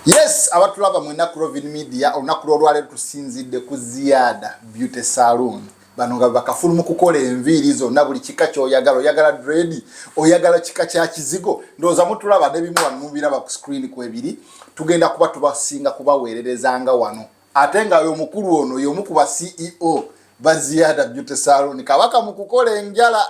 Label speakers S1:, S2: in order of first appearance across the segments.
S1: Yes, abatulaba mwena ku Rovin Media, olunaku lw'olwaleero tusinzidde ku Ziada Beauty Saloon. Bano nga bakafulu mu kukola enviiri zonna, buli kika ky'oyagala. Oyagala dread, oyagala kika kya kizigo, ndowooza mutulaba n'ebimu wano mubiraba ku screen kwebiri. Tugenda kuba tubasinga kubaweererezanga wano, ate nga omukulu ono y'omu ku ba CEO ba Ziada Beauty Saloon, kabaka mu kukola enjala,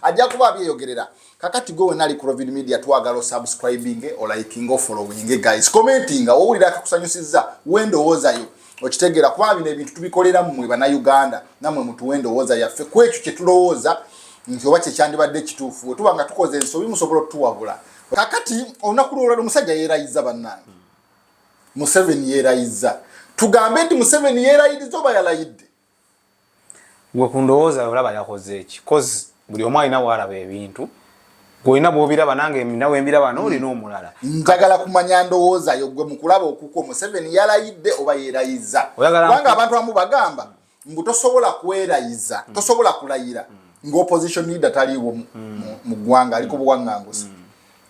S1: ajja kuba abyeyogerera. Kakati gwe wena ali ku Rovin Media, twagala osubscribing, oliking, ofollowing, guys, commenting owulira akakusanyusizza wendowoozayo okitegeera, kuba bino ebintu tubikolera mmwe Bannayuganda, nammwe mutuwe endowooza yaffe ku ekyo kye tulowooza nti oba kyekyandibadde ekituufu. We tuba nga tukoze ensobi, musobola otuwabula. Kakati olunaku lwolwaliro omusajja yeerayiza, bannange, Museveni yeerayiza. Tugambe nti Museveni yeerayiriza oba yalayidde?
S2: Gwe ku ndowooza olaba yakoze eki? 'Cause buli omu alina waalaba ebintu. Gweolina bwobiraba, nange nawe mbiraba, noolina omulala.
S1: Njagala kumanya ndowoozayo gwe mukulaba okukwo, Museveni yalayidde oba yeerayiza? Kubanga abantu abamu bagamba mbu tosobola kwerayiza, tosobola kulayira ng'opposition leader taliiwo mu ggwanga, aliko buwaŋŋangusi.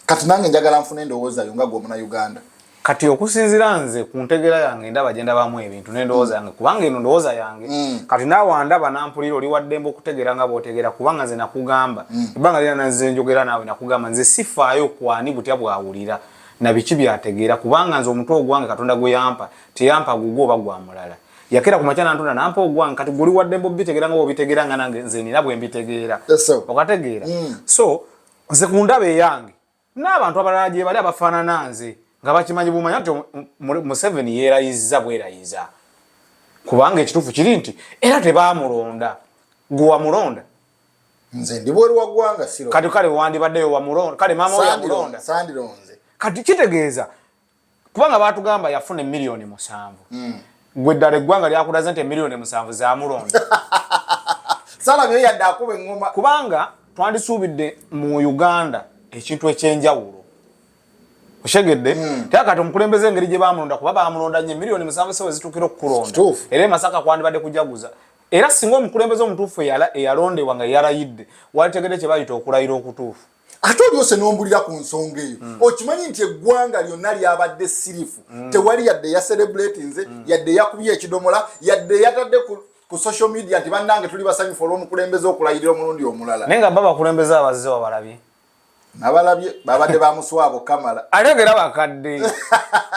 S1: Kati nange njagala nfune endowoozayo nga gwe Omunauganda.
S2: Kati okusinziira nze ku ntegeera yange, ndaba gye ndabamu ebintu n'endowooza yange, kubanga eno ndowooza yange. Kati naawe andaba nampulira, oli waddembe okutegeera nga bw'otegeera, kubanga nze nakugamba ebbanga lina nanze njogera naawe, nakugamba nze sifaayo kwani butya bwawulira na biki byategeera, kubanga nze omutwe ogwange Katonda gwe yampa teyampa gugwo oba gwa mulala. Yakera ku makya nantunda nampa ogwange. Kati gwe oli waddembe obitegeera nga bw'obitegeera, nga nange nze nina bwe mbitegeera. Okategeera? So nze ku ndaba eyange n'abantu abalala gye bali abafaanana nze nga bakimanyi bumanya nti Museveni yeerayiza bwerayiza, kubanga ekituufu kiri nti era tebamulonda. Gwe wamulonda?
S1: Nze ndi bweru wa ggwanga, siro.
S2: Kati kale wandibaddeyo wamulonda, kale maama we yamulonda?
S1: Sandironze.
S2: Kati kitegeeza kubanga batugamba yafuna emiliyoni 7. Gwe ddala eggwanga lyakulaze nti emiliyoni 7 zamulonda?
S1: Salabyo yadde akuba eŋŋoma.
S2: Kubanga twandisuubidde mu Uganda ekintu ekyenjawulo, okyegedde? Tera kati omukulembeze engeri gye bamulonda, kuba bamulonda nnyo, emiliyoni 7 sewe zituukira okukulonda. Era e Masaka kwandibadde kujaguza. Era singa omukulembeze omutuufu eyalondebwa nga yalayidde, walitegedde kye bayita okulayira okutuufu.
S1: Ate olyose n'ombulira ku nsonga eyo. Okimanyi nti eggwanga lyonna lyabadde sirifu? Tewali yadde yacelebratinze, yadde yakubye ekidomola, yadde yatadde ku social media nti bannange tuli basanyufu olw'omukulembeze okulayirira omulundi omulala.
S2: Naye nga ba bakulembeze abazze wabalabye?
S1: Nabalabye, babadde bamuswabo kamala.
S2: Ate nga era bakadde,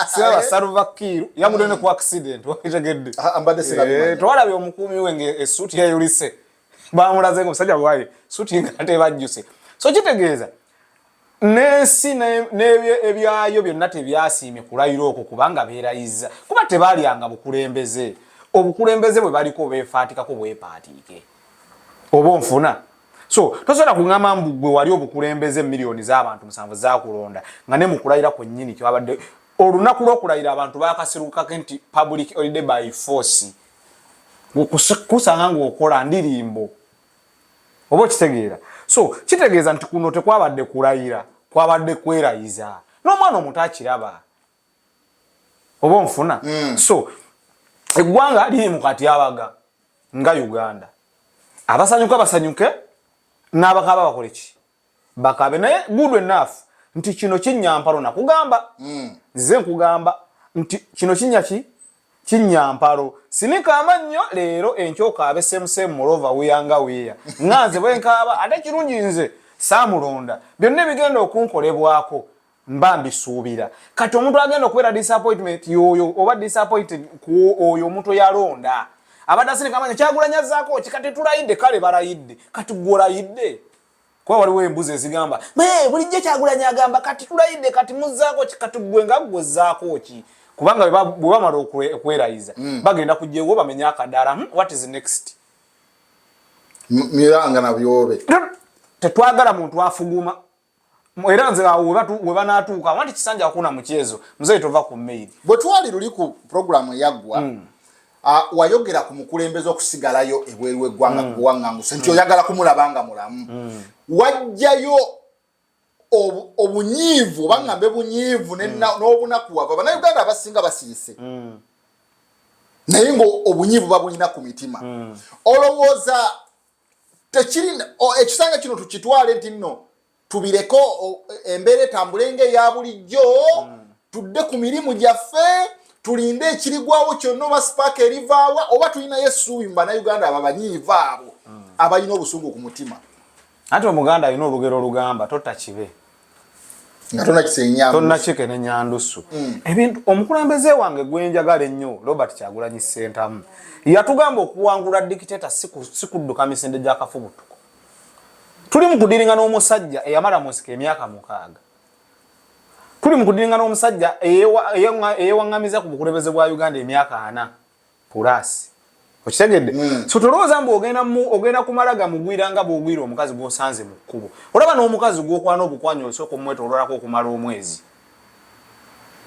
S2: siba ba Salva Kiir yagudde ne ku accident, wakitegedde?
S1: Ah, mbadde sirabimanya.
S2: Eh, twalabye omukuumi we nga essuuti yayulise, bamulaze nga omusajja bwaye suuti nga tebajjuse. So kitegeeza n'ensi ebyayo byonna tebyasiimye kulayira okwo, kubanga beerayiza kuba tebalyanga bukulembeze. Obukulembeze bwe baliko beefaatikako bwepaatiike, oba onfuna? So tosobola kuŋŋamba mbu gwe wali obukulembeze, miliyoni z'abantu 7 zakulonda, nga ne mu kulayira kwennyini kyabadde olunaku lw'okulayira abantu bakasirukako nti public holiday by force, kusanga ng'okola ndirimbo, oba okitegeera? So kitegeeza nti kuno tekwabadde kulayira, kwabadde kwerayiza, n'omwana omuto akiraba, oba onfuna? So eggwanga liri mu katyabaga nga Uganda. Abasanyuka basanyuke, n'abakaaba bakole ki? Bakabe. Naye good enough nti kino kinyampalo nakugamba. Nze nkugamba nti kino kinya ki kinyampalo, sinika amannyo leero, enkya okaabe semusemu mulova wiyanga wiya nga nze bwenkaaba. Ate kirungi nze saamulonda, byonna ebigenda okunkolebwako mba mbisuubira. Kati omuntu agenda okubeera disappointment yoyo oba disappointed ku oyo omuntu eyalonda abadde asinika amannyo, Kyagulanyi azzaako ki? Kati tulayidde, kale balayidde, kati gwe olayidde? Kuba waliwo embuzi ezigamba, "Me, bulijjo Kyagulanyi agamba kati tulayidde, kati muzzaako ki?" Kati gwe nga gwe ozzaako ki? Kubanga bwe bamala okwerayiza, bagenda kujjaewo bamenye akadaala. What is next?
S1: Miranga na byobe.
S2: Tetwagala muntu afuguma. Era nze awo we banaatuuka wanti kisanja hakuna mukyezo, muzeeyi tova ku mail.
S1: Bwe twali luli ku programu eyaggwa, wayogera ku mukulembeze okusigalayo ebweru w'eggwanga ku buwaŋŋanguse nti oyagala kumulaba nga mulamu. Wajjayo obunyiivu, oba ngambe bunyiivu n'obunakuwavu. Abannayuganda abasinga basirise, naye nga obunyiivu babulina ku mitima. Olowooza tekiri ekisanga kino tukitwale nti nno tubireko embeera etambule nga eya bulijjo? Tudde ku mirimu gyaffe, tulinde ekirigwawo kyonna, oba spark erivaawa, oba tulinayo essuubi mu Bannayuganda abo abanyiiva, abo abalina obusungu ku mutima?
S2: Anti Omuganda alina olugero olugamba, "Totta kibe
S1: nga tonakisenya."
S2: Tonnakike nenyandusu. Ebintu omukulembeze wange gwenjagala ennyo, Robert Kyagulanyi Ssentamu, yatugamba okuwangula dictator si kudduka misinde gy'akafubutuko. Tuli mu kudiringa n'omusajja eyamala mu nsiko emyaka 6. Tuli mu kudiringa n'omusajja eyewaŋŋamiza ku bukulembeze bwa Uganda emyaka 40 plus. Okitegedde? So tolowooza mbu ogenda kumala gamugwira nga bwogwira omukazi gw'osanze mu kkubo. Olaba n'omukazi gw'okwana obukwanya, osooka omwetoololako okumala omwezi,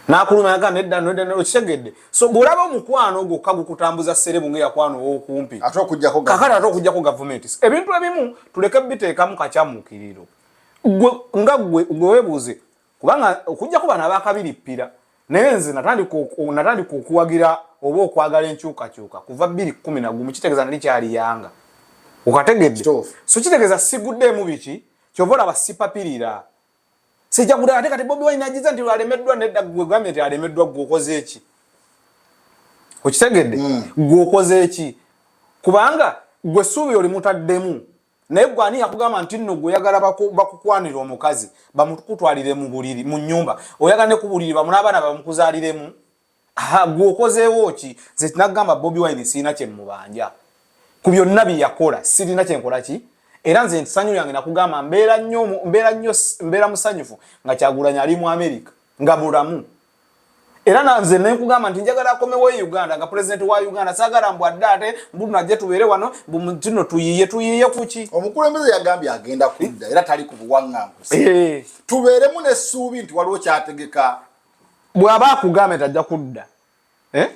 S2: nakuluma nedda nedda. Okitegedde? So bw'olaba omukwano gwokka gukutambuza serebu ngaeyakwana ow'okumpi,
S1: ate okugjako
S2: kakati ate okugjako gavumenti, ebintu ebimu tuleke biteekamu kakyamukiriro. Gwe nga gwe weebuuze, kubanga okugjako bano abakabirippira, naye nze natandika okuwagira oba okwagala enkyukakyuka kuva 211. Kitegeeza nali kyali yanga. Okategedde?
S1: Kituufu.
S2: So kitegeeza siguddeemu biki. Kyova olaba sipapirira, sijja kudda ate kati Bobi Wine agiza nti alemeddwa. Nedda, gwe gambye nti alemeddwa, gwe okoze eki? Okitegedde? Gwe okoze eki? Kubanga gwe ssuubi olimutaddemu, naye gwe ani yakugamba nti nno gwe oyagala bakukwanira omukazi, bamukutwalire mu buliri, mu nnyumba, oyagala ne ku buliri bamu n'abaana bamukuzaaliremu? Aha, gwe okozeewo ki? Nze nagamba Bobi Wine sirina kyemmubanja ku byonna bye yakola, sirina kyenkola ki. Era nze nsanyu lyange nakugamba, mbeera nnyo mbeera nnyo, mbeera musanyufu nga Kyagulanyi ali mu America nga mulamu. Era nanze nenkugamba nti njagala akomewo e Uganda nga pulezidenti wa Uganda. Saagala mbu adde ate mbu najje tubeere wano, mbu kino tuyiye tuyiye kuki?
S1: Omukulembeze yagambye agenda kudda, era tali ku buwaŋŋanguse. Tubeeremu n'essuubi nti waliwo kyategeka.
S2: Bw'aba akugambye nti ajja kudda, eh?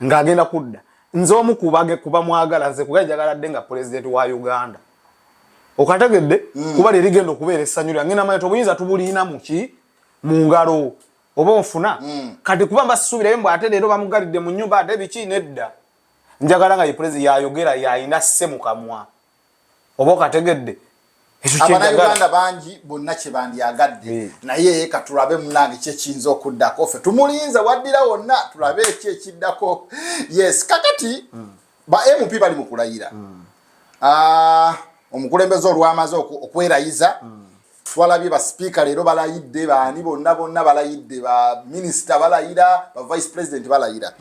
S2: Ng'agenda kudda, nze omu kubage kuba mwagala, nze kuba njagala adde nga pulezidenti wa Uganda. Okategedde? Kuba lyerigenda okubeera essanyu lyange. Namanya nti obuyinza tubulina muki mu ngalo, oba onfuna? Kati kuba mbasuubirayo mbu ate leero bamugalidde mu nyumba, ate biki, nedda. Njagala nga ye pulezidenti, yayogera, yayina sse mu kamwa. Oba okategedde? Ekyo kyenjagala.
S1: Abannayuganda bangi bonna kye bandyagadde. Naye katulabe munange kyekiyinza okuddako. Ffe tumulinze waddira wonna, tulabe eki ekiddako. Yes, kakati ba MP bali mu kulayira. Ah, omukulembeze olwamaze okwerayiza, twalabye basipiika leero balayidde, baani bonna bonna balayidde, ba minisita balayira, ba vice president balayira.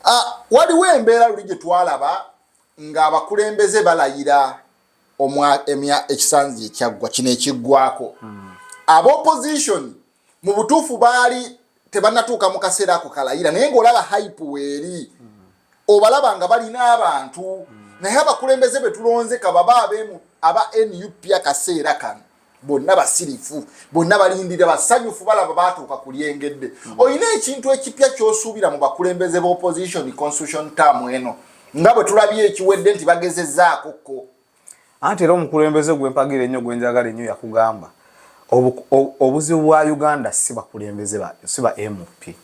S1: Ah, waliwo embeera luli gye twalaba ng'abakulembeze balayira ekisanzi ekyaggwa kino ekiggwako, aba opposition mu butuufu baali tebannatuuka mu kaseera ako kalayira, naye ng'olaba hype weeri, obalaba nga balina abantu. Naye abakulembeze be tulonze, kababa abemu aba NUP, akaseera kano bonna basirifu, bonna balindira basanyufu, balaba batuuka ku lyengedde. Olina ekintu ekipya ky'osuubira mu bakulembeze b'opposition constitution term eno, nga bwe tulabye ekiwedde nti bagezezaako ko?
S2: Anti era omukulembeze gwempagira ennyo, gwenjagala ennyo, yakugamba obuzibu bwa Uganda si bakulembeze, si ba MP.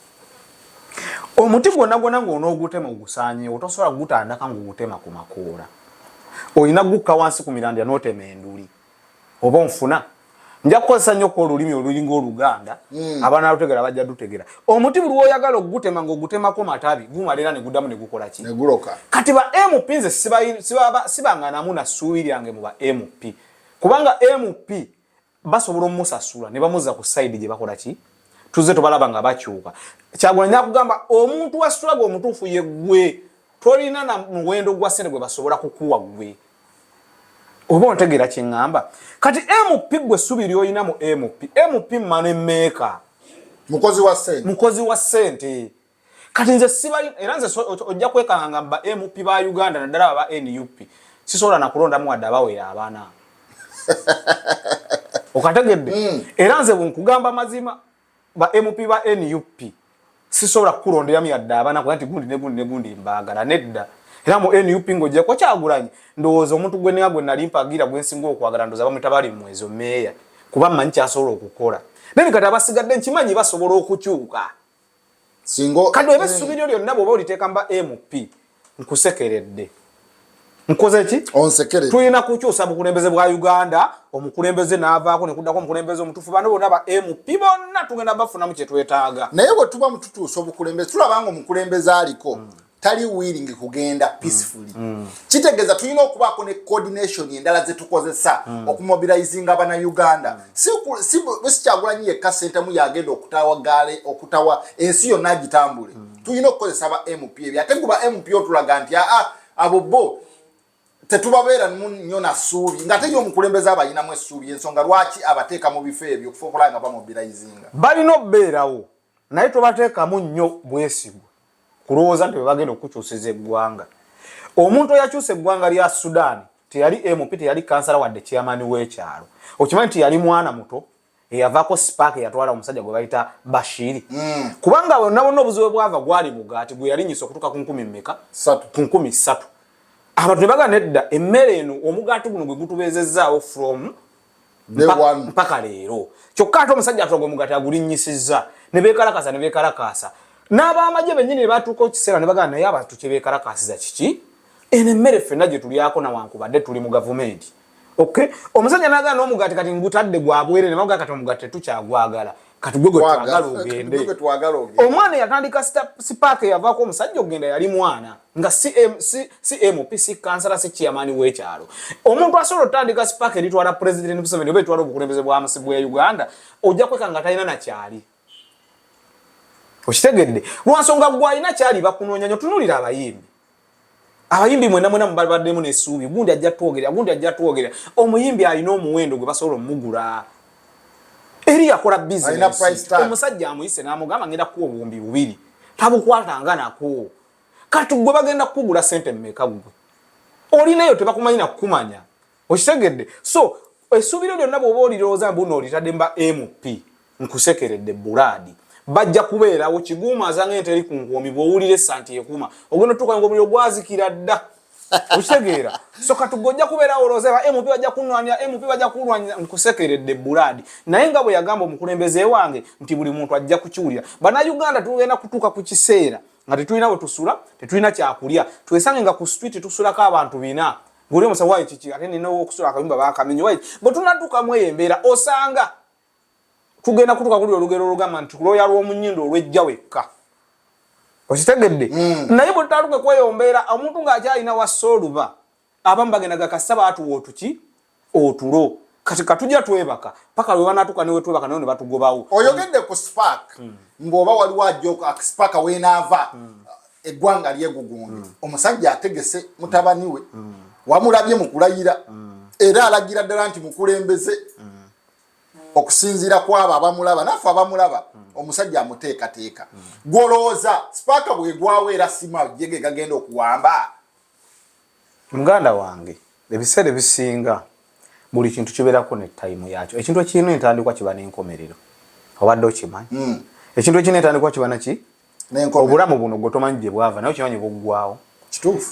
S2: Omuti gwonna gwonna ng'onoogutema ogusaanyeewo, tosobola kugutandaka ng'ogutema ku makoola. Olina gukka wansi ku mirandira n'otema enduli. Oba onfuna? Nja kukozesa nnyo ko olulimi olulinga Oluganda, abanaalutegera bajja dutegera. Omuti buli woyagala okugutema ng'ogutemako matabi, gumala era ne guddamu ne gukola ki?
S1: Neguloka.
S2: Kati ba MP nze sibanganamu na ssuubi lyange mu ba MP, kubanga MP basobola omusasula ne bamuzza ku side gye bakola ki. Tuzze tubalaba nga bakyuka. Kyagulanyi akugamba omuntu wa struggle omutuufu ye ggwe, tolina na muwendo gwa ssente gwe basobola kukuwa ggwe. Oba ontegeera kye ŋŋamba? Kati MP, gwe essubi ly'olina mu MP, MP money maker.
S1: Mukozi wa ssente.
S2: Mukozi wa ssente. Kati nze sibali, era nze ojja kwekanga nga ba MP ba Uganda, naddala aba NUP, sisobola nakulondamu wadde abawera abana. Okategedde? Era nze bwenkugamba mazima, ba MP ba NUP sisobola kukulonderamu yadde abana, kuba nti gundi ne gundi ne gundi mbaagala. Nedda. Era mu NUP ng'ojjako Kyagulanyi, ndowooza omuntu gwe ninga gwe nali mpagira, gwe nsinga okwagala, ndowooza bamwita bali mwezo meeya, kuba mmanyi kyasobola okukola. Then kati abasigadde nkimanyi basobola okukyuka.
S1: Singo
S2: Kati oba essuubi lyo lyonna bw'oba oliteeka mu ba MP, nkusekeredde. Nkoze ki?
S1: Onsekere.
S2: Tulina kukyusa bukulembeze bwa Uganda, omukulembeze n'avaako ne kuddako omukulembeze omutuufu. Bano bonna ba MP bonna tugenda bafunamu kye twetaaga.
S1: Naye bwe tuba mututuusa obukulembeze, tulaba nga omukulembeze aliko tali willing kugenda peacefully. Kitegeeza tulina okubaako ne coordination endala zetukozesa okumobilizinga Bannayuganda. Si Kyagulanyi yekka Ssentamu yagenda okutawa gaale, okutawa ensi yonna agitambule. Tulina okukozesa ba MP ebyo. Ate gwe ba MP otulaga nti aa, abo bo tetubabeera nnyo na ssuubi, ng'ate ye omukulembeze abayinamu essuubi. Ensonga lwaki abateeka mu bifo ebyo okufa okulaba nga bamobilizinga?
S2: Balina okubeerawo, naye tobateekamu nnyo bwesigwa kulowooza nti bebagenda okukyusiza eggwanga. Omuntu eyakyusa eggwanga lya Sudan teyali MP, teyali kansala, wadde chairman w'ekyalo. Okimanyi nti yali mwana muto eyavaako spark eyatwala omusajja gwe bayita Bashiri? Kubanga bonna bonna obuzibu bwava gwali mugaati gwe yalinyisa okutuuka ku nkumi mmeka? Ku 3000. Abantu ne bagamba, nedda, emmere eno, omugaati guno gwe gutubeezezzaawo from mpaka leero. Kyokka ate omusajja atoga omugaati agulinnyisizza, ne beekalakasa, ne beekalakaasa. N'abamagye bennyini ne batuuka ekiseera ne bagamba, naye abantu kye beekalakaasiza kiki? Eno emmere ffenna gye tulyako nawankubadde tuli mu gavumenti. Okay, omusajja n'agamba n'omugaati kati ngutadde gwabwere, ne bagamba kati omugaati tetukyagwagala, kati gwe gwe twagala ogende. Omwana yatandika spark yavaako omusajja okugenda yali mwana nga si MP, si kansala, si chairman w'ekyalo. Omuntu asobola otandika spark eritwala President Museveni oba etwala obukulembeze bwa musi bwa Uganda, ojja kweka nga talina nakyali. Okitegedde? Lwansonga gwe alina kyali bakunoonya nyo. Tunuulira abayimbi. Abayimbi mwena mwena mubabaddemu n'essuubi, gundi ajja twogerera, gundi ajja twogerera. Omuyimbi alina omuwendo gwe basobola omugula eri yakola bizinesi. Omusajja amuyise n'amugamba, ngenda kuwa 2000, tabukwatanga nako. Kati gwe bagenda kukugula sente mmeka? Gwe olinayo tebakumanyi nakukumanya. Okitegedde? So essuubiro lyonna bw'oba olirowooza mbu olitadde mba MP, nkusekeredde bulaadi. Bajja kubeerawo kiguumaaza ng'ente eri ku nkuomi. Bw'owulira essanti ekuma, ogenda otuuka nga omuliro gwazikira dda. Okitegeera? So katuga ojja kubeerawo olowooza ba MP bajja kunwanira, MP bajja kulwanira. Nkusekeredde bulaadi. Naye nga bwe yagamba omukulembeze wange nti buli muntu ajja kukiwulira, Bannayuganda tugenda kutuuka ku kiseera nga tetulina we tusula, tetulina kyakulya, twesange nga ku street tusulako abantu bina. Ng'oli omusawo wayi kiki, ate nina okusula akayumba bakamenye wayi. Bwe tunatuukamu eyo embeera, osanga tugenda kutuuka kuli olugero olugamba nti kulooya lw'omunyindo olwejja wekka. Okitegedde? Naye bwe tutaluke kweyo mbeera, omuntu ng'akyalina wassa oluba, abamu bagenda gakasa baatuwa otuki otulo, kati katujja twebaka paka lwe banatuuka newe twebaka nayo ne batugobawo.
S1: Oyogedde ku spark, ng'oba waliwo ajja spark weenaava eggwanga lyegugunde. Omusajja ategese mutabani we, wamulabye mu kulayira, era alagira ddala nti mukulembeze. Okusinziira ku abo abamulaba naffe abamulaba, omusajja amuteekateeka. Gwolowooza spark bwegwawo era sima jege gagenda okuwamba?
S2: Muganda wange, ebiseera ebisinga buli kintu kibeerako ne time yakyo. Ekintu ekirina entandikwa kiba n'enkomerero. Obadde okimanyi? Ekintu ekirina entandikwa kiba naki? Obulamu buno gwe tomanyi gye bwava, naye okimanyi buggwawo.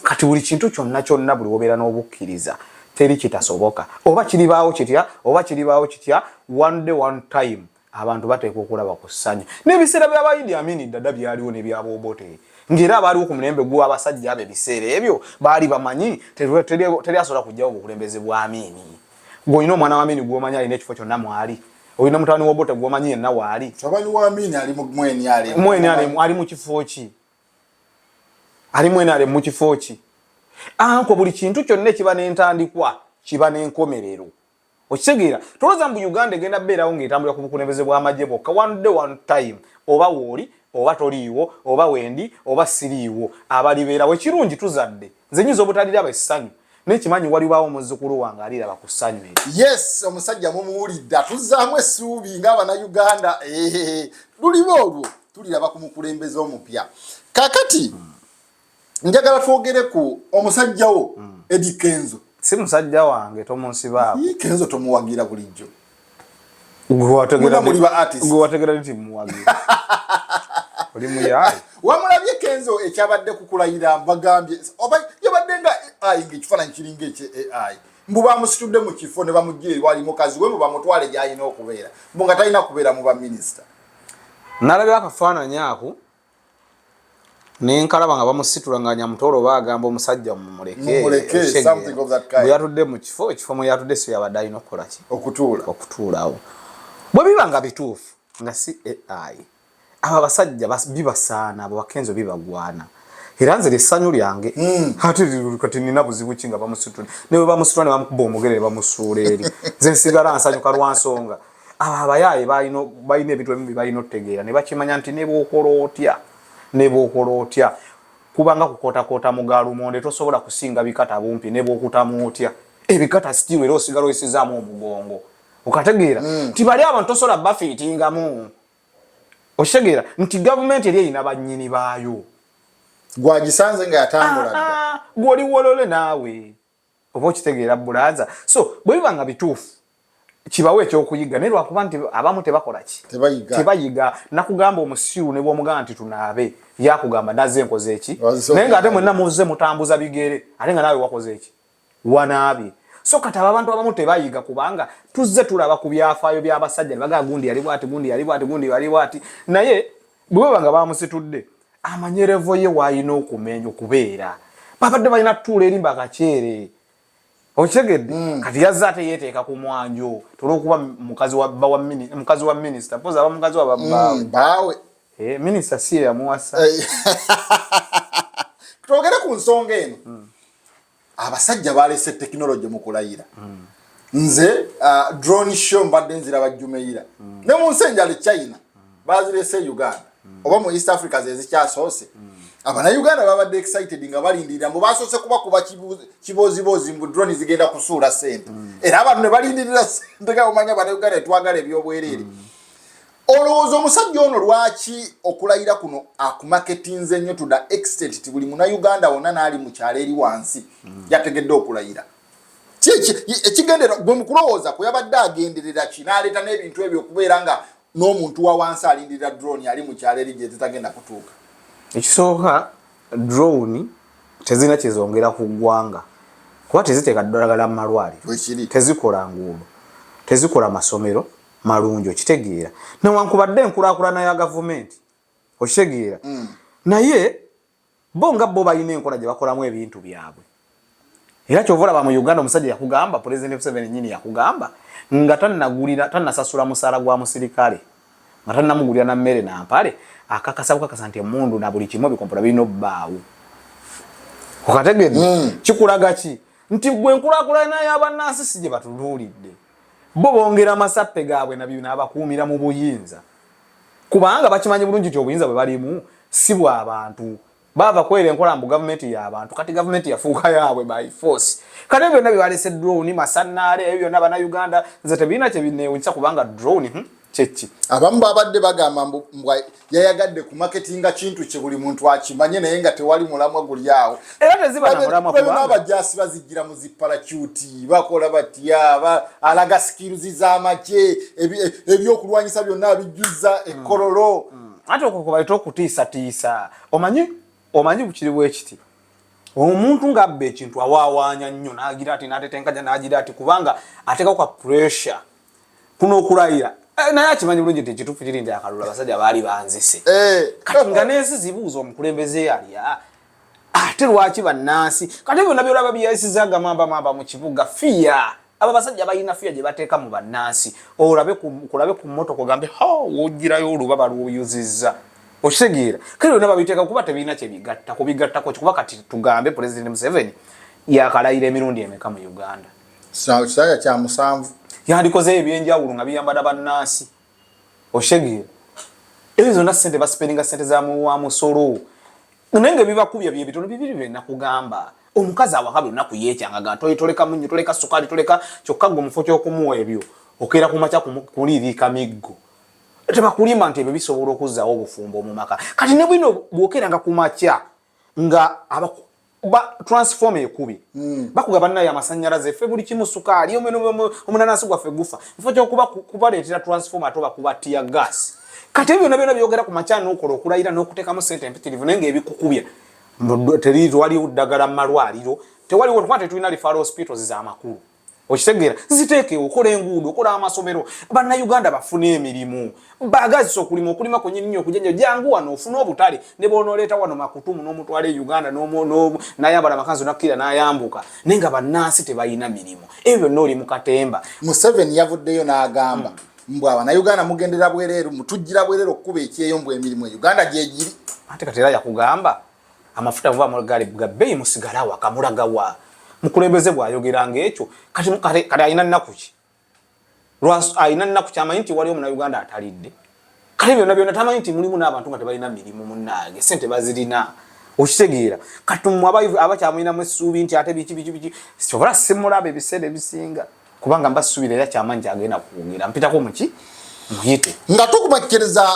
S2: Kati buli kintu kyonna kyonna, buli wobeera n'obukkiriza, teri kitasoboka. Oba kiribaawo kitya, oba kiribaawo kitya, one day, one time, abantu bateekwa okulaba ku ssanyu. N'ebiseera by'aba Idi Amini Dada byaliwo, n'ebyabobote, ng'era abaaliwo ku mulembe gw'abasajja abo ebiseera ebyo baali bamanyi teri asobola kugjawo obukulembeze bwa Amini. Gw'olina omwana wa Amini gw'omanyi alina ekifo kyonna mwali, olina mutabani w'Obote gw'omanyi yenna waali.
S1: Mutabani wa Amini ali mu
S2: MNRM. MNRM ali mu kifo ki? Ali mu NRM mu kifo ki? Anko buli kintu kyonna ekiba n'entandikwa kiba n'enkomerero. Okitegeera? Tolowooza mbu Uganda egenda beerawo ng'etambulira ku bukulembeze bw'amagye bwokka. One day, one time, oba wooli oba toliiwo, oba wendi oba siriiwo, abalibeerawo ekirungi tuzadde. Nze nyinza obutaliraba essanyu, naye kimanyi walibaawo omuzzukulu wange aliraba ku ssanyu eryo.
S1: Yes, omusajja mumuwulidde, atuzzaamu essuubi ng'Abannayuganda. Luliba olwo tuliraba ku mukulembeze omupya. Kakati njagala twogere ku omusajja wo Eddy Kenzo.
S2: Si musajja wange, tomunsibaako.
S1: Kenzo tomuwagira bulijjo?
S2: Gwe wategera nti muwagira, oli muyaayi.
S1: Wamulabye Kenzo ekyabadde kukulayira? Bagambye oba yabadde nga AI, nga ekifaananyi kiringa ekye AI, mbu bamusitudde mu kifo ne bamugja ewali mukazi we, mbu bamutwale gy'alina okubeera, mbu nga talina kubeera mu baminisita.
S2: Nalabye akafaananyi ako. Nenkalaba nga bamusitula nga Nyamutoro bagamba omusajja mumuleke, bwe yatudde mu kifo, ekifo mwe yatudde si yabadde alina okukola ki, okutuulawo. Bwe biba nga bituufu nga si AI, abo abasajja bibasaana, abo bakenzo bibagwana, era nze lyessanyu lyange. Ate kati nina buzibu ki nga bamusitula? Ne bwe bamusitula ne bamukuba omugere ne bamusuula eri, nze nsigala nsanyuka lwa nsonga abo abayaaye balina ebintu ebimu bye balina otutegeera ne bakimanya nti ne bw'okola otya, ne bw'okola otya, kubanga kukootakoota mu galumonde tosobola kusinga bikata bumpi. Ne bw'okutamu otya ebikata, still era osigala oyisizaamu omugongo. Okategeera nti bali abantu tosobola bafiitingamu. Okitegeera nti gavumenti eri erina bannyini baayo.
S1: Gwagisanze nga yatambula dda.
S2: Ah, ah, gw'oli wolole naawe oba okitegeera, brother. So bwe biba nga bituufu, kibawo ekyokuyiga, naye lwakuba nti abamu tebakola ki?
S1: Tebayiga.
S2: Tebayiga. Nakugamba, omusiru ne bwomugamba nti tunaabe, yakugamba nazze nkoze eki?
S1: Wazze.
S2: Naye ngaate mwenna muzze mutambuza bigere, ate nga naawe wakoze eki? Wanaabye. So kati abo abantu abamu tebayiga, kubanga tuzze tulaba ku byafaayo by'abasajja ne bagamba gundi yali bwati, gundi yali bwati, gundi yali bwati. Naye bwe baba nga bamusitudde, amanyerevo ye waalina okumenya okubeera, babadde balina tutuula eri mbakakyere. Okitegedde? Kati yazze ate yeeteeka ku mwanjo tolwokuba mukazi wa bba wa mukazi wa minisita, poza aba mukazi wa babbaawe.
S1: Baawe.
S2: Eh, minisita si ye yamuwasa.
S1: Twogere ku nsonga eno. Abasajja balese tekinologi mu kulayira. Nze drone show mbadde nziraba Jumeirah ne mu nsi enjala e China, bazirese e Uganda oba mu East Africa zezikyasoose. Abanauganda babadde excited nga balindirira mbu basoose kubakuba kibooziboozi mbu drone zigenda kusuula sente, era abantu ne balindirira sente. Nga omanya abanauganda etwagala ebyobwereere. Olowooza omusajja ono lwaki okulayira kuno akumaketinze nnyo to the extent ti buli munauganda wonna n'ali mu kyalo eri wansi yategedde okulayira? Ki ekigendererwa gwe mukulowooza kwe yabadde agenderera ki n'aleeta n'ebintu ebyo okubeera nga n'omuntu wa wansi alindirira drone ali mu kyalo eri gye zitagenda kutuuka?
S2: Ekisooka, drone tezirina kyezongera ku ggwanga, kuba teziteeka ddagala mu malwaliro.
S1: Bwekiri.
S2: Tezikola nguudo, tezikola masomero malungi. Okitegeera? Newankubadde enkulaakulana ya gavumenti, okitegeera, naye bo nga bo balina enkola gye bakolamu ebintu byabwe. Era kyova olaba mu Uganda omusajja yakugamba, President Museveni nyini yakugamba nga tannagulira, tannasasula musaala gwa musirikale, nga tannamugulira na mmere na mpale, akakasa bukakasa nti emundu na buli kimu ebikompola birina obbaawo. Okategedde? Kikulaga ki? Nti gwe enkulaakulana y'abannansi si gye batunuulidde. Bo bongera amasappe gaabwe nabyo n'abakuumira mu buyinza, kubanga bakimanyi bulungi nti obuyinza bwe balimu si bw'abantu. Baava kwera enkola mbu gavumenti y'abantu, kati gavumenti yafuuka yaabwe by force. Kati ebyo byonna byebalese, drone, masannaale, ebyo byonna bannayuganda nze tebirina kyebineewunyisa, kubanga drone, kyeki?
S1: Abamu babadde bagamba mbu yayagadde kumaketinga kintu kye buli muntu akimanye, naye nga tewali mulamwa guli awo.
S2: Era teziba na mulamwa.
S1: Kubanga abajaasi bazijjira mu ziparachuti, bakola batya, alaga skills z'amagye, ebyokulwanyisa byonna abijjuza ekkololo.
S2: Ate okwo kubaleta okutiisatiisa. Omanyi kiri bwe kiti, omuntu ng'abba ekintu awaawaanya nnyo n'agira ati n'atetenkanya n'agira ati, kubanga ateekako ka pressure kuno okulayira. Naye akimanyi bulungi nti ekituufu kiri nti akalulu abasajja baali banzise. Kati nga n'ensi zibuuza omukulembeze alya, ate lwaki bannansi? Kati byonna byolaba byeyayisiza gamamba mamba mu kibuga, fear. Abo abasajja balina fear gye bateeka mu bannansi. Olabe kulabe ku mmotoka ogambe ha wogirayo oluba balwuyuzizza. Okitegeera? Kale byonna babiteeka kuba tebirina kyebigatta kubigattako ki? Kuba kati tugambe President Museveni yakalayira emirundi emeka mu Uganda?
S1: Kisanja kya 7.
S2: Yandikozeyo ebyenjawulo nga biyamba na bannansi. Okitegeera? Ezo zonna sente basipendinga, sente za wa musolo, naye nga ebibakubya bye bitono bibiri. Bye nakugamba, omukazi awaka buli lunaku yeekyangaga, toleka munnyo, toleka sukaali, toleka. Kyokka gwe mufo ky'okumuwa ebyo, okeera ku makya kuliiriika miggo. Tebakulimba nti ebyo bisobola okuzzaawo obufumbo mu maka. Kati ne bwino bwokeeranga ku makya nga ba transformer ekubi, bakugamba naye amasannyalaze ffe buli kimu sukaali, omunanansi gwaffe gufa. Mufo kyokuba kubaleetera transformer, ate obakuba tear gas. Kati ebyo byonna byonna byogera ku makya n'okola okulayira n'okuteekamu sente empitirivu, naye ng'ebikukubya tewaliwo ddagala mu malwaliro, tewaliwo, kuba tetulina referral hospitals z'amakulu. Okitegeera? Ziteekewo, okola enguudo, okola amasomero, Bannayuganda bafune emirimu, bagazisa okulima, okulima kwenyini nnyo, okujanja jangu wano ofune obutale, ne bwonooleeta wano makutumu n'omutwala e Uganda n'ayambala amakanzu nakkira n'ayambuka, naye nga bannansi tebalina mirimu. Ebyo byonna oli mu katemba.
S1: Museveni yavuddeyo n'agamba mbu Abannayuganda mugendera bwereeru, mutujjira bwereeru okukuba ekyeyo, mbu emirimu e Uganda gyegiri.
S2: Ate kati era yakugamba amafuta vuba mugali ga bbeeyi, musigale awaka. Mulagawa? Mukulembeze bw'ayogera ngaekyo, kati alina nnaku ki? Alina nnaku kyamanyi nti waliwo Omunauganda atalidde? Kale byonna byonna tamanyi nti mulimu n'abantu nga tebalina mirimu. Munnange, sente bazirina, okitegeera? Kati mmwe abakyamulinamu essuubi nti ate biki biki biki, sobola simulaba ebiseera ebisinga, kubanga mba ssuubira era kyamanyi kyagenda kwogera. Mpitako muki muyite.
S1: Nga tukumakkiriza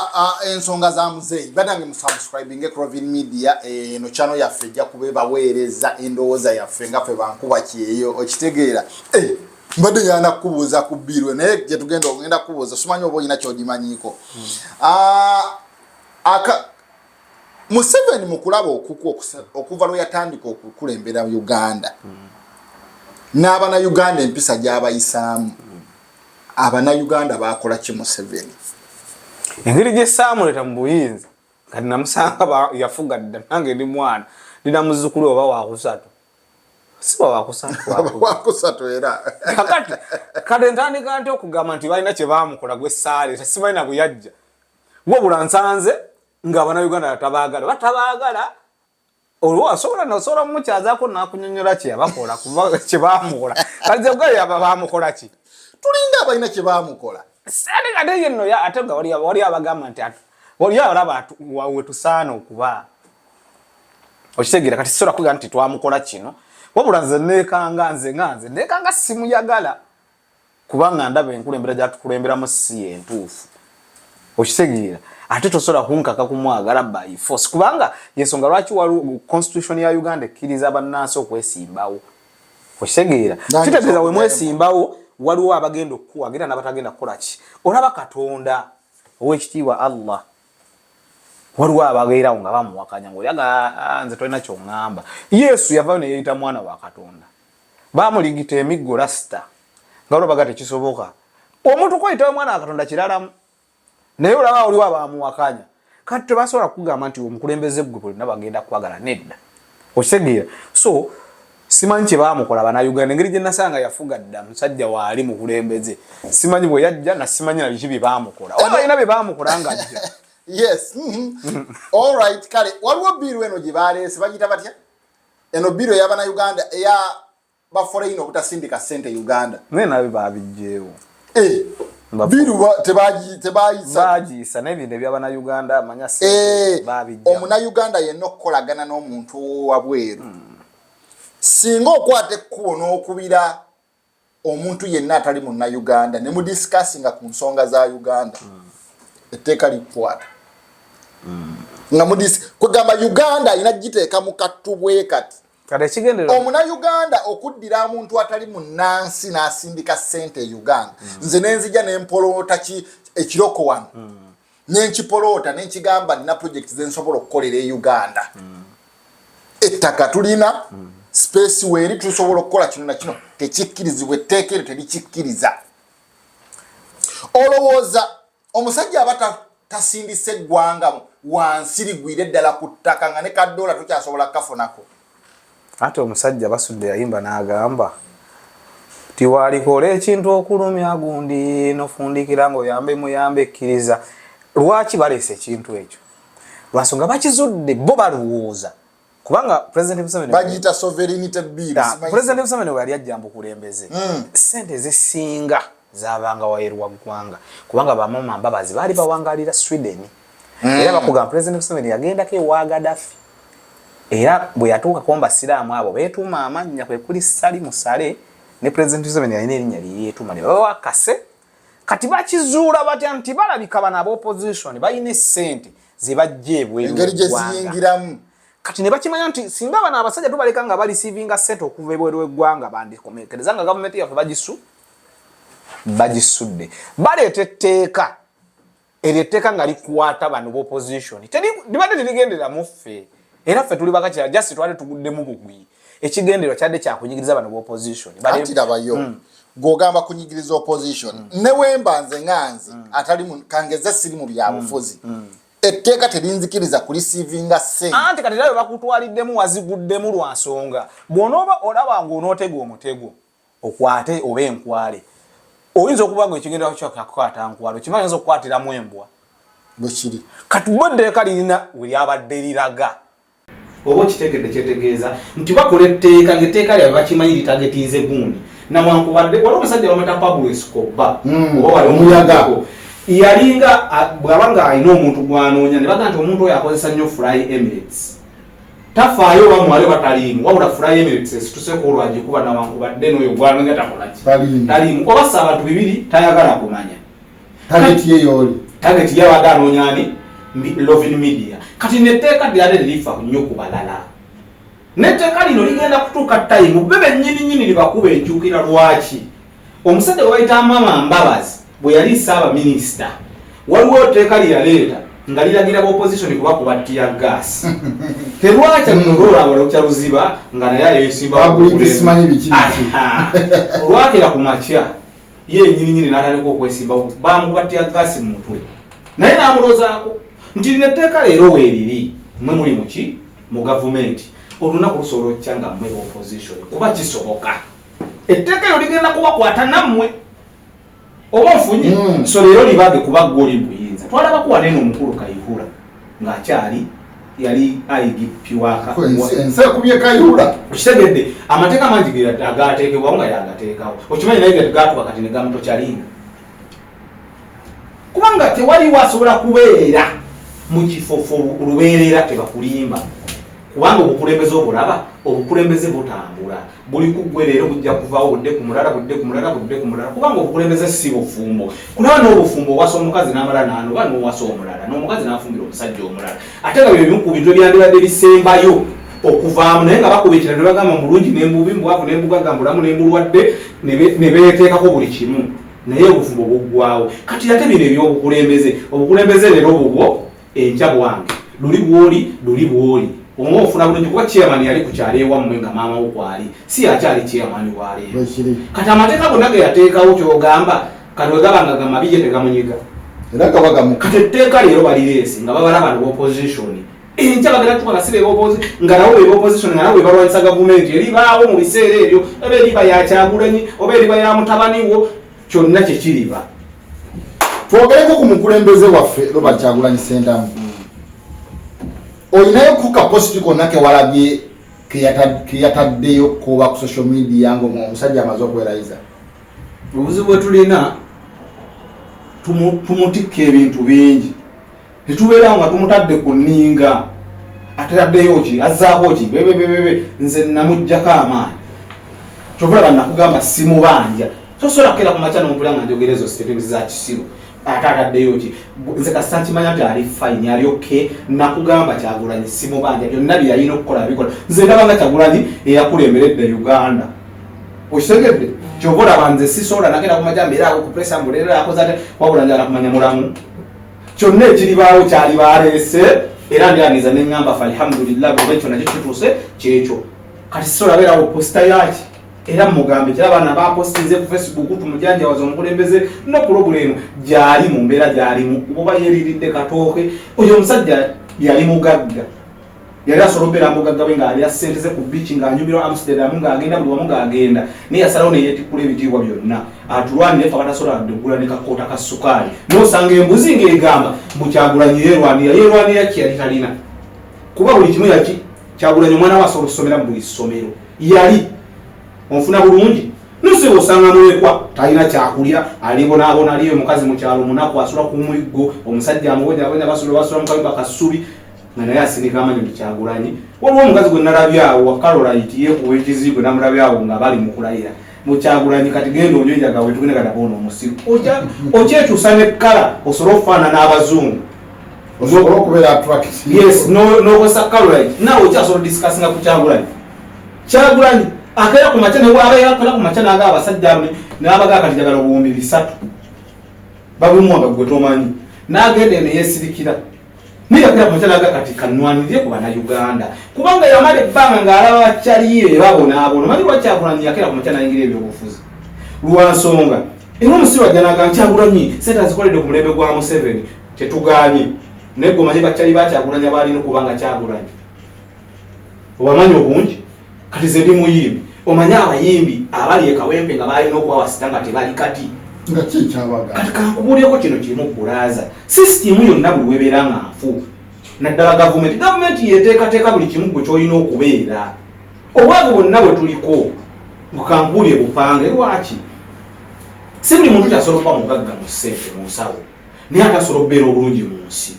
S1: ensonga za muzeeyi, banange musubscribinge Crovin Media. Eno channel yaffe ejja kuba ebaweereza endowooza yaffe nga ffe bankuba kyeyo, okitegeera? Eh, mbadde nyana kukubuuza ku bill, naye gyetugenda ogenda kukubuuza, simanyi oba olina kyogimanyiiko. Aka Museveni mu kulaba okuku okuva lwe yatandika okukulembera Uganda n'Abanauganda, empisa gy'abayisaamu, Abanauganda bakola ki Museveni?
S2: Engeri gye saamuleta mu buyinza, kati namusanga yafuga dda, nange ndi mwana, ndina muzzukulu oba wakusatu, siba wakusatu.
S1: Wakusatu era.
S2: Kakati kati ntandika nti okugamba nti balina kye baamukola gwe saaleeta, simanyi na bwe yajja, wabula nsanze nga Abanauganda tabaagala, batabaagala. Olwo asobola nosobola mumukyazaako nakunyonyola kyeyabakola, kuba kyebamukola kati bamukola ki?
S1: Tulinga abalina kye bamukola.
S2: Ate ate ye nno ate nga wali abagamba nti wali alaba wetusaana okuba, okitegeera? Kati sisobola kuga nti twamukola kino, wabula nze neekanga, nze nga nze neekanga simuyagala, kubanga ndaba enkulembera gyatukulemberamu si entuufu, okitegeera? Ate tosobola kunkaka kumwagala by force, kubanga yensonga lwaki waliwo constitution ya Uganda ekkiriza bannansi okwesimbawo, okitegeera? Kitegeeza we mwesimbawo waliwo abagenda okukuwagira n'abatagenda kukola ki. Olaba Katonda owekitiibwa Allah, waliwo ababeerawo nga bamuwakanya ngaolyaga ah, nze tolina kyoŋŋamba. Yesu yavayo neyeyita mwana wa Katonda, bamuligita emiggo rasita nga olwabaga tekisoboka omuntu kweyitawo mwana wa Katonda kiralamu, naye olaba oliwo abamuwakanya. Kati tebasobola kugamba nti omukulembeze gwe bonna bagenda kwagala, nedda, okitegeera? So simanyi kyebamukola Banauganda. Engeri gyenasanga yafuga dda, musajja waali mukulembeze, simanyi bwe yajja, nasimanyi na biki byebamukola, oba balina bye bamukola nga ajja.
S1: Yes. Alright, kale waliwo bill eno gye baleese, bagiyita batya eno bill ey'Abanauganda eya baforeign obutasindika sente Uganda?
S2: Naye nabyo babijjeewo.
S1: Eh, bill tebayisa.
S2: Bagiyisa n'ebintu ebyabanauganda manya.
S1: Eh, Omunauganda yenna okukolagana n'omuntu owabweru, singa okwata ekkubo n'okubira omuntu yenna atali Munnauganda ne mudiscussinga ku nsonga za Uganda, etteeka likukwata nga mudisi kwegamba Uganda alina giteeka mu kattu bwe kati.
S2: Kati ekigendererwa
S1: Omunauganda okuddira omuntu atali munnansi n'asindika ssente e Uganda, nze nenzija nempoloota ki ekiroko wano, nenkipoloota, nenkigamba nina project zensobola okukolera e Uganda, ettaka tulina, space weeri, tusobola okukola kino na kino, tekikkirizibwa, etteeka eryo terikikkiriza. Olowooza omusajja aba tasindise eggwanga wansi ligwire eddala ku ttaka nga ne kadoola tokyasobola kukafunako?
S2: Ate omusajja Basudde yayimba n'agamba tiwalikola ekintu okulumya gundi nofundikira ngaoyambe muyambe ekkiriza. Lwaki baleese ekintu ekyo? Lwansonga bakizudde, bo balowooza kubanga President Museveni
S1: Bagiyita sovereignty bill.
S2: President Museveni we yali ajja mbukulembeze, sente ezisinga zabanga wayeru wa ggwanga, kubanga bamama Mbabazi baali bawangalira Sweden. Era bakugamba President Museveni yagendako ewa Gaddafi, era bwe yatuukako mbasiraamu abo beetuuma amannya, kwe kuli Sali Musale, ne President Museveni alina erinnya lyeyeetuuma ne babawa kase. Kati bakizuula batya nti balabika bano aba opposition balina essente ze bajja ebweru?
S1: Engeri gye ziyingiramu.
S2: Kati ne bakimanya nti singa bano abasajja tubaleka nga bareceivinga ssente okuva ebweru w'eggwanga, bandikomekereza nga gavumenti yaffe bagisudde. Baleeta etteeka eryo, etteeka nga likwata bano b'opposition, libadde terigendera mu ffe, era ffe tuli bakakira, just twali tuguddemu bugwi. Ekigendererwa kyadde kyakunyigiriza bano b'opposition.
S1: Anti labayo, gw'ogamba kunyigiriza opposition, ne wemba nze nga nze atali kangeze siri mu byabufuzi, etteeka terinzikiriza kureceivinga ssente.
S2: Anti kati era bakutwaliddemu, waziguddemu lwa nsonga. Bw'onooba olaba ng'onootega omutego okwate oba enkwale, oyinza okuba nga ekigendera kyakukwata nkwale, okimanyi oyinza okukwatiramu embwa.
S1: Bwekiri.
S2: Kati bo etteeka lirina we lyabadde liraga, oba okitegedde, kyetegeeza nti bakola etteeka ngaetteeka lyabwe bakimanyi litargetinze gundi. Nawankubadde waliwo omusajja bamata Pablo Escobar, oba wali
S1: Omuyaga.
S2: omuyaga yalinga bw'aba nga alina omuntu gwanoonya, ne baga nti omuntu oyo akozesa nnyo Fly Emirates, tafaayo oba mwali oba taliimu, wabula Fly Emirates esituseko olwagikuba, nawankubadde n'oyo gwanoonya takolaki?
S1: Taliimu.
S2: Taliimu, oba si abantu bibiri, tayagala kumanya.
S1: Target ye yooli.
S2: Target yabadde anoonya ani? Lovin Media. Kati netteeka lyali lirifa nnyo ku balala, netteeka lino ligenda kutuuka time be bennyini nnyini libakuba enkyukira. Lwaki omusajja gwe bayita Amama Mbabazi bwe yali ssaabaminisita, waliwo etteeka lye yaleeta nga liragira ba opposition kubakuba tear gas? Terwakya luno lwolaba luziba nga naye ayesimba.
S1: Bagulidde simanyi biki biki.
S2: Olwakera ku makya ye nyini nyini n'atandika okwesimba, bamukuba tear gas mu mutwe, naye n'amulozaako nti lino etteeka leero weeriri, mwe muli muki mu gavumenti, olunaku lusobola okukya nga mmwe opposition, kuba kisoboka etteeka eryo ligenda kubakwata nammwe, oba nfunye. So leero libage kuba gwe oli buyinza. Twalabaku waneeno omukulu Kayihura ng'akyali yali IGP waka.
S1: Ensi ekubye Kayihura.
S2: Okitegedde, amateeka mangi agateekebwawo nga yagateekawo, okimanyi, naye gatuka kati ne gamutokyalinga, kubanga tewaliwo asobola kubeera mu kifo lubeerera. Tebakulimba, kubanga obukulembeze obulaba, obukulembeze butambula buli kuggwe leero, bujja kuvaawo budde ku mulala, budde ku mulala, budde ku mulala, kubanga obukulembeze si bufumbo. Kulaba n'obufumbo, owasa omukazi n'amala n'anoba, n'owasa omulala, n'omukazi n'afumbira omusajja omulala, ate nga bye bimu ku bintu ebyandibadde bisembayo okuvaamu, naye nga bakubikira ne bagamba mulungi nembubi, mbwavu nembugagga, mbulamu nembulwadde, ne beeteekako buli kimu, naye obufumbo buggwawo. Kati ate bino ebyobukulembeze, obukulembeze leero bubwo, enkya bwange, luli bwoli, luli bwoli, oba ofuna bulungi, kuba chairman yali ku kyalo ewammwe nga maama wo kwali, si akyali chairman waleero. Kati amateeka gonna ge yateekawo, kyogamba kati wegaba nga gamabi, ye tegamunyiga?
S1: Era gaba.
S2: Kati etteeka leero balireese nga babala bano opposition, enkya bagenda tuka nga si be nga nabo be opposition, nga nabo be balwanyisa gavumenti eribaawo mu biseera ebyo, oba eriba ya Kyagulanyi oba eriba ya mutabani wo, kyonna kyekiriba.
S1: Twogereko ku mukulembeze waffe Robert Kyagulanyi Sentamu. Olinayo ku kapost konna kewalabye keyataddeyo kuba ku social media nga omusajja amaze okwerayiza?
S2: Obuzibu bwe tulina, tumutikka ebintu bingi, tetubeerawo nga tumutadde ku nninga, ataddeyo ki, azzaako ki, bebebebebe. Nze namugjako amaanyi, kyova olaba nakugamba simubanja. Tosobola kukeera ku makya nompulira nga njogera ezo statements za kisiru, ate ataddeyo ki. Nze kasita nkimanya nti ali fine, ali okay. Nakugamba Kyagulanyi simubanja, byonna bye yalina okukola bikola. Nze ndaba nga Kyagulanyi eyakulemberedde Uganda, okitegedde? Kyova olaba nze sisobola nagenda kumakya mbeera ku pressure mbuleera akoze ate, wabula njala kumanya mulamu, kyonna ekiribaawo kyali baleese, era ndyaniza neŋŋamba fe alhamdulillah, bwoba ekyo nakyo kituuse kyekyo. Kati sisobola beerawo post yaki, era mugambe kira abaana bapostinze ku Facebook, tumujanjawaza omukulembeze. No problem gyali mu mbeera gyalimu, oba yeriridde katooke. Oyo omusajja yali mugagga, yali asobola okubeera mugagga bwe ng'alya ssente ze ku beach, ng'anyumirwa Amsterdam, ng'agenda buli wamu ng'agenda, naye yasalawo neyeetikkula ebitiibwa byonna atulwanire ffe abatasobola wadde okugula ne kakoota ka sukaali. N'osanga embuzi ng'egamba mbu Kyagulanyi yeerwanira. Yeerwanira ki? Yali talina, kuba buli kimu yaki Kyagulanyi omwana we asobola okusomera mu buli ssomero, yali onfuna bulungi. Nosiba osanga mulekwa talina kyakulya, alibonaabona, aliyo omukazi mu kyalo munaku, asula ku muyiggo, omusajja amubonyabonya, basula basula mu kayumba kasubi, nga naye asinika amanyo nti Kyagulanyi. Waliwo omukazi gwe nalabye awo wa Carolite, yeekuba ekizigo, namulabye awo nga bali mu kulayira mu Kyagulanyi. Kati genda onywe enjaga wetugende, kati aboona omusiru okyekyusa ne kkala osobole okufaanana abazungu.
S1: Osobola okubeera attractive.
S2: Yes, nokozesa Carolite, naawe okyasobola odiscussinga ku Kyagulanyi. Kyagulanyi akeera ku makya, newabeera ku makya naga abasajja abo n'abagaa, kati njagala 3000, babimuwa nga gwe tomanyi, n'agenda eno yeesirikira. Naye yakera ku makya naga kati kanwanirire ku Bannayuganda, kubanga yamala ebbanga ng'alaba bakyaliye babonaabona. Omanyi lwaki Kyagulanyi yakera ku makya nayingira ebyobufuzi? Lwa nsonga era omusiru ajja naga Kyagulanyi sente azikoledde ku mulembe gwa Museveni, tetuganye, naye gwe omanyi bakyali ba Kyagulanyi abalina okuba nga Kyagulanyi obamanyi obungi. Kati ze ndi muyimbi, omanyi abayimbi abali e Kawempe nga balina okubawa sita nga tebali kati.
S1: Nga kikyabaga.
S2: Kati kankubuulireko kino kimu, bulaaza, sisitimu yonna buli webeera nga nfu, naddala gavumenti, gavumenti yeteekateeka buli kimu gwe kyolina okubeera. Obwavu bwonna bwe tuliko, kankubuulire, bupange. Lwaki si buli muntu kyasobola okuba mugagga mu ssente mu nsawo, naye ate asobola okubeera obulungi mu nsi?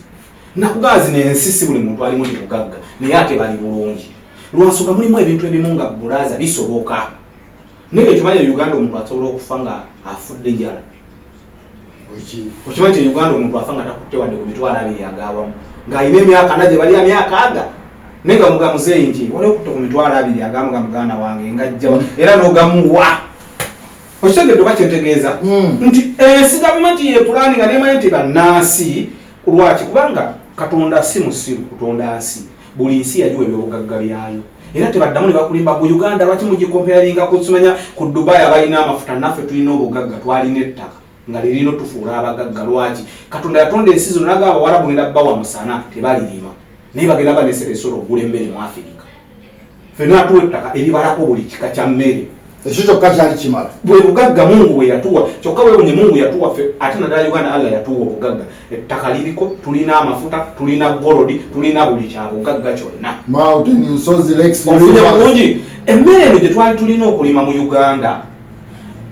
S2: Nakugamba zino ensi si buli muntu alimu nti mugagga naye ate bali bulungi, lwansonga mulimu ebintu ebimu nga bulaaza bisoboka. Naye ekimanyi, Uganda omuntu asobola okufa nga afudde njala. Okimanyi nti Uganda omuntu afa nga takutte wadde ku 20,000 agawamu, ng'alina emyaka 40 gye balya myaka aga, naye nga muga muzeeyi nti wali okutte ku 20,000 agamu ga muganda wange ngajjawa, era n'ogamuwa. Okitegedde oba kyentegeeza? Nti ensi gavumenti yepulaani nga nemanyi nti bannansi. Lwaki? Kubanga Katonda si musiru kutonda nsi, buli nsi yagiwa ebyobugagga byayo, era tebaddamu ne bakulimba ku Uganda. Lwaki mugicomparinga kusimanya ku Dubai abalina amafuta? Naffe tulina obugagga, twalina ettaka nga lirina otufuula abagagga. Lwaki Katonda yatonda ensi zino naga Abawarabu ngenda bawa musana, tebalirima, naye bagenda ba nesente esobola okugula emmere mu Afirika? Fena atuwa ettaka eribalako buli kika kya mmere.
S1: Ekyo kyokka kyali kimala.
S2: Bwe bugagga Mungu bwe yatuwa. Kyokka wewunye, Mungu yatuwa ffe, ate naddala Uganda, Allah yatuwa obugagga. Ettaka liriko, tulina amafuta, tulina gold, tulina buli kya bugagga kyonna.
S1: Mountain, nsozi, lakes.
S2: Ofunye bulungi. Emmere eno gye twali tulina okulima mu Uganda,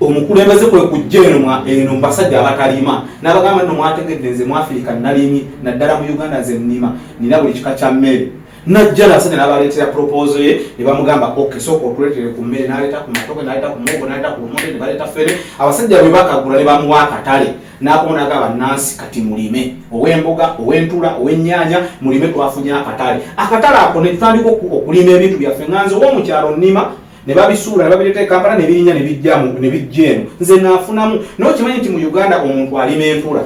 S2: omukulembeze kwe kujja eno eno mubasajja abatalima n'abagamba, nno mwategedde, nze mu Afirika nalimi, naddala mu Uganda nze nnima, nina buli kika kya mmere. Najja nasajja n'abaleetera proposal ye, ne bamugamba, "Ok, sooka otuleetere ku mmere." N'aleeta ku matoke, n'aleeta ku muwogo, n'aleeta ku lumonde, ne baleeta ffene. Abasajja bwe bakagula ne bamuwa akatale, n'akoma n'agamba, "Nansi kati mulime, ow'emboga, ow'entula, ow'ennyaanya, mulime, twafunye akatale." Akatale ako ne tutandika okulima ebintu byaffe, nga nze ow'omukyalo nnima, ne babisuula ne babireeta e Kampala, ne birinnya ne bijjamu ne bijja eno, nze naafunamu. Naye okimanyi nti mu Uganda omuntu alima entula,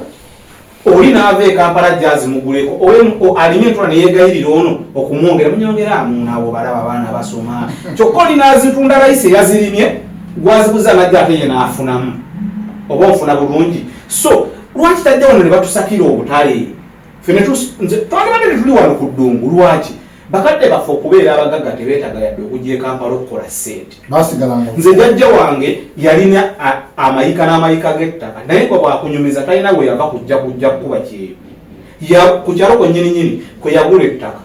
S2: oli n'ava e Kampala jazimuguleko, alima entula neyegayirira ono okumwongera, "Munyongera amuunaawo," balaba abaana basoma. Kyokka oli n'azitunda layisi, eyazirimye gwaziguza najja ate ye n'afunamu. Oba onfuna bulungi? So lwaki tajja wano ne batusakira obutale? Nze twandibadde tetuli wano ku ddungu. Lwaki bakadde baffe okubeera abagagga tebeetaga yadde okujja e Kampala okukola ssente? Nze jjajja wange yalina amayika n'amayika g'ettaka, naye nga bwakunyumiza talina we yava kujja kukuba kyeyo ku kyalo kwennyini nyini kwe yagula ettaka.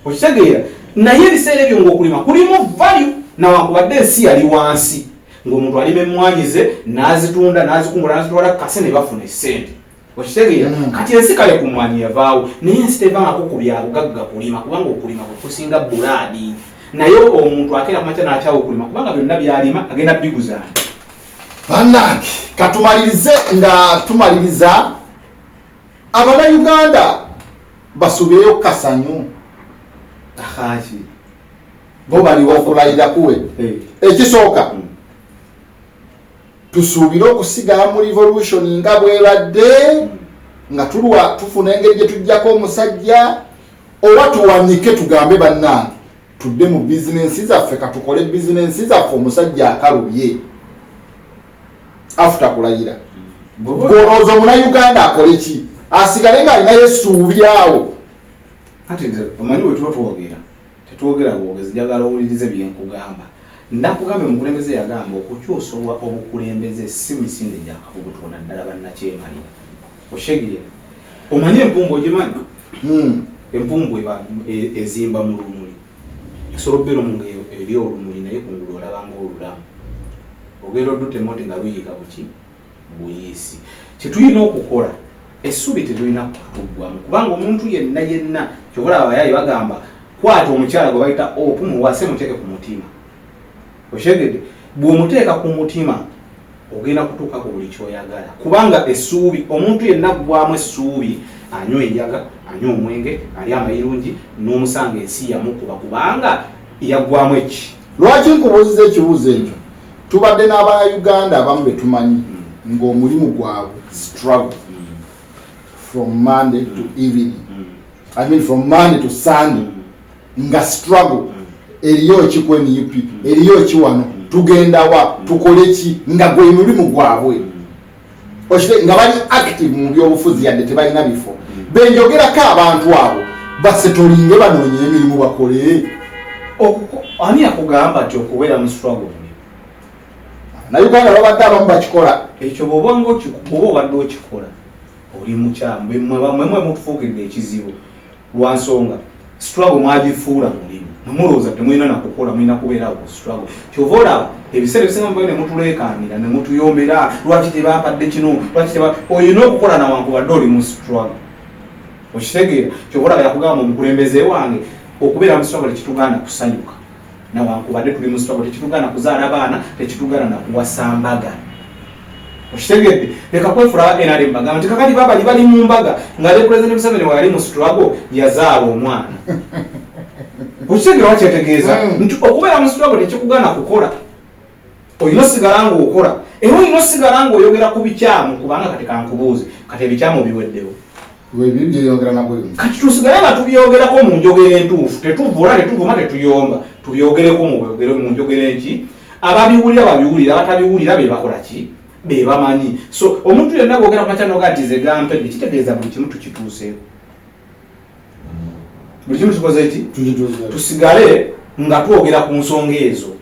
S2: Okitegeera? Naye ebiseera ebyo ng'okulima kulimu value, nawankubadde ensi yali wansi, ng'omuntu alima emmwanyi ze n'azitunda, n'azikungula, n'azitwala kase ne bafuna essente. Okitegeera? Kati ensi kale ku mmwanyi yavaawo, naye ensi tevaako ku byabugagga kulima, kubanga okulima kwe kusinga bulaadi. Naye omuntu akeera kumakya n'akyawa okulima, kubanga byonna byalima agenda biguzaani.
S1: Bannange, katumalirize nga tumaliriza, Abannayuganda basuubireyo kasanyu.
S2: Akaki?
S1: Bo baliwo okulayira kuwe. Ekisooka, tusuubire okusigala mu revolution nga bwebadde, nga tulwa tufuna engeri gye tujjako omusajja, oba tuwanike tugambe, "Bannange, tudde mu bizinensi zaffe, katukole bizinensi zaffe, omusajja akalubye"? After kulayira, golowooza omunauganda akole ki asigale ng'alinayo essuubi awo?
S2: Ati nze omanyi bwe tuba twogera, tetwogera bwogezi. Njagala owulirize byenkugamba. Nakugambye, omukulembeze yagamba okukyusa obukulembeze si misinde gyakabugutuko, naddala bannakyemalira. Oshegeera? Omanyi empumbu? Ogimanyi? Empumbu ezimba mu lumuli. Esobola okubeera omu nga eri olumuli, naye kungulu olabanga olulamu, ogenda odutemu oti nga luyiika buki buyiisi. Kyetulina okukola, essuubi tetulina kutuggwamu, kubanga omuntu yenna yenna kyobalaba abayayi bagamba, kwata omukyala gwe bayita opu, muwase, muteeke ku mutima. Okyegedde? Bw'omuteeka ku mutima, ogenda kutuuka ku buli kyoyagala, kubanga essuubi, omuntu yenna aggwamu essuubi, anywa enjaga, anywa omwenge, ali amayirungi, n'omusanga ensi yamukuba, kubanga yaggwamu eki.
S1: Lwaki nkubuuziza ekibuuzo ekyo? Tubadde n'Abanauganda abamu be tumanyi ng'omulimu gwabwe struggle from Monday to evening. I mean from Monday to Sunday, nga struggle eriyo ki ku NUP, eriyo ki wano, tugenda wa, tukole ki, nga gwe mulimu gwabwe. Nga bali active mu byobufuzi yadde tebalina bifo. Benjogerako abantu abo basetolinge, banoonye emirimu bakole.
S2: Ani yakugamba nti okubeera mu struggle mulimu?
S1: Na Uganda babadde abamu bakikola.
S2: Ekyo bw'oba bw'oba obadde okikola, oli mukyamu. Mmwe mutufuukidde ekizibu lwa nsonga struggle mwagifuula mulimu. Nemulowooza temulina nakukola, mulina kubeerawo ku struggle. Kyova olaba ebiseera ebisinga mubayo ne mutuleekaanira ne mutuyombera, lwaki tebampadde kino, lwaki teba. Olina okukola nawankubadde oli mu struggle, okitegeera? Kyova olaba yakugamba omukulembeze wange, okubeera mu struggle tekitugaana kusanyuka nawankubadde tuli mu struggle, tekitugaana kuzaala baana, tekitugaana nakuwasa mbaga, okitegedde? Leka kwefula NRM bagamba nti kakati babali bali mu mbaga, nga ne President Museveni weyali mu struggle yazaala omwana, okitegeera? Wakyetegeeza nti okubeera mu struggle tekikugaana kukola. Olina osigala ng'okola, era olina osigala ng'oyogera ku bikyamu, kubanga kati kankubuuze, kati ebikyamu biweddewo?
S1: Byeyongera nabwe.
S2: Kati tusigale nga tubyogerako mu njogera entuufu, tetuvula, tetuvuma, tetuyomba, tubyogereko mu njogera enki, ababiwulira babiwulira, abatabiwulira be bakola ki, be bamanyi. So omuntu yenna bwogera ku makya noga nti ze gampedde, kitegeeza buli kimu tukituuseeko, buli kimu kikoze ki? Tusigale nga twogera ku nsonga ezo.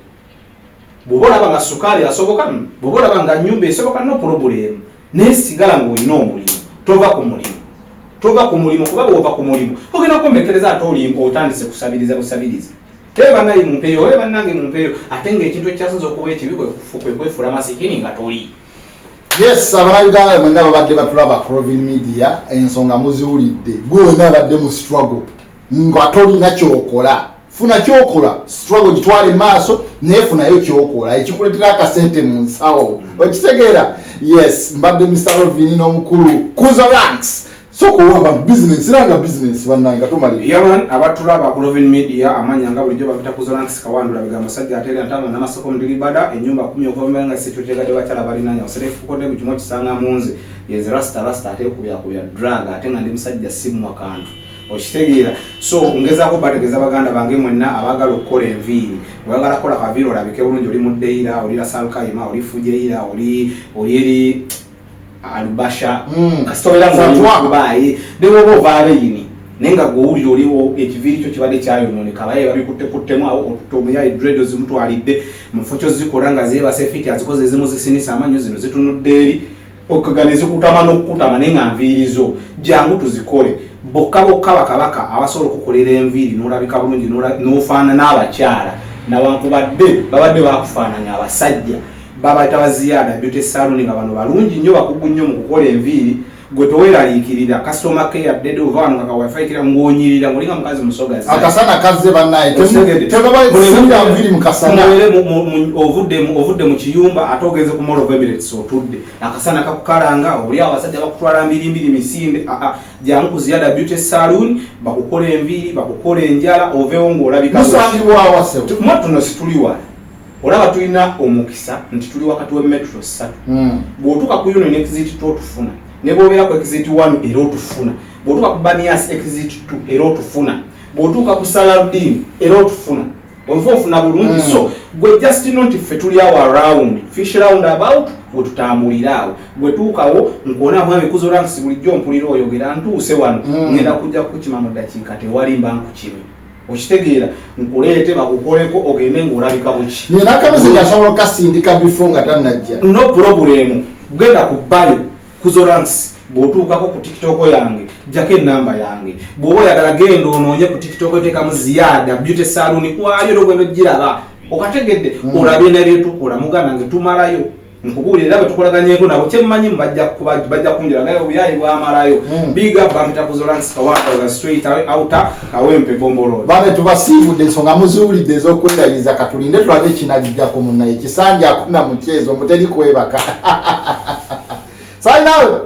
S2: Bw'oba olaba nga sukaali asoboka, bw'oba olaba nga nyumba esoboka, no problem, naye sigala ng'olina omulimu. Tova ku mulimu, tova ku mulimu, kuba bw'ova ku mulimu ogenda kukomekkereza ate oli otandise kusabiriza busabiriza. Tebe bannaye mumpeeyo, obe bannange mumpeeyo, ate ng'ekintu ekyasinza okuba ekibi kwe kwefuula masikini nga toli.
S1: Yes, Abanauganda mwenna babadde batulaba Crovin Media, ensonga muziwulidde. Gwe wena abadde mu struggle nga tolina kyokola, funa kyokola. Struggle gitwale maaso, naye funayo kyokola ekikuletera akasente mu nsawo, okitegeera? Yes, mbadde Mr Rovin n'omukulu Kuzo Ranks. Soka owa abantu business, era nga business bannange tumalira.
S2: Yaman abatulaba ku Lovin Media, amanya nga bulijjo bapita Kuzo Ranks Kawandula biga musajja ateera ntama n'amasoko mdiribada ennyumba 10 okuva nga security guard bakyala balinanya oserefukodde buli kimu okisanga mu nze. Yenze rasta rasta ate kubya drug, ate nga ndi musajja si mwakantu, okitegeera? So ngezaako bategeeza baganda bange mwenna abaagala okukola enviiri, oyagala kukola kaviiri olabike bulungi, oli mu Deira, oli Rasalkaima, oli Fujeira, oli eri Alubasha, kasita obeera
S1: Fatwa.
S2: Dubai, ne bwoba ova Reyini, naye nga gwowulira oliwo ekiviiri kyo kibadde kyayonooneka, abaye babikuttekuttemu awo, otutte omuyayi dread ozimutwalidde mu kifo kyozikola nga zeebase fiti, azikoze ezimu zisinisa amannyo, zino zitunudde eri okega ne zikutama n'okukutama, naye nga nviiri zo, jangu tuzikole. Bokka bokka bakabaka abasobola okukolera enviiri n'olabika bulungi, n'ofaanana abakyala nawankubadde babadde bakufaananya abasajja. Babayita Baziyaada Beauty Salon, nga bano balungi nnyo, bakugu nnyo mu kukola enviiri. Gwe toweeraliikirira, customer care ddede. Ova wano nga ka wifi kira ng'onyirira ng'olinga mukazi musoga.
S1: Akasana kazze bannaye, tebabasimira nviri mu kasana.
S2: Mubeere ovudde mu kiyumba ate ogenze ku Mall of Emirates, otudde akasana kakukalanga, oli awo abasajja bakutwala mbirimbiri misinde. Aa, jangu ku Ziyada Beauty Saloon, bakukola enviiri, bakukola enjala, oveewo ng'olabika.
S1: Musangibwawa ssebo?
S2: Mwe tuno situli wala, olaba tulina omukisa nti tuli wakati we metro 3. Bw'otuuka ku Union exit 2 otufuna, ne bw'obeera ku exit 1 era otufuna, bw'otuuka ku Banias exit 2 era otufuna, bw'otuuka ku Saladin era otufuna, onfa ofuna bulungi. So gwe just know nti ffe tuli awo around Fish Round About, wetutambulira awo. Gwe tuukawo nkuona, mwami Kuzo Ranks, bulijjo mpulira oyogera, ntuuse wano, ngenda kujja kukukima mu ddakiika tewali, mba nkukime, okitegeera? Nkuleete bakukoleko ogende ng'olabika buki.
S1: Nina akamezegi asobola okasindika before nga tannajja.
S2: No problem, genda ku bio Kuzo Ranks, bw'otuukako ku TikTok yange, jjako enamba yange. Bw'oba oyagala genda onoonye ku TikTok, oteekamu Ziyada Beauty Salon kwayo, era ogenda ogiraba, okategedde? Olabye nebyetukola, muganda nge tumalayo. Nkubuulira, era bwe tukolaganyeko nabo kyemmanyi bajja kunjira naye obuyayi bwamalayo. Big up, bampita Kuzo Ranks Kawanda, straight away outer Kawempe Bombo Road.
S1: Bane tubasiibudde, ensonga muziwulidde ez'okwerayiza. Katulinde tulabe ekinajjako munnaye kisanja akuna mukyezo muteri kwebaka. Sign out.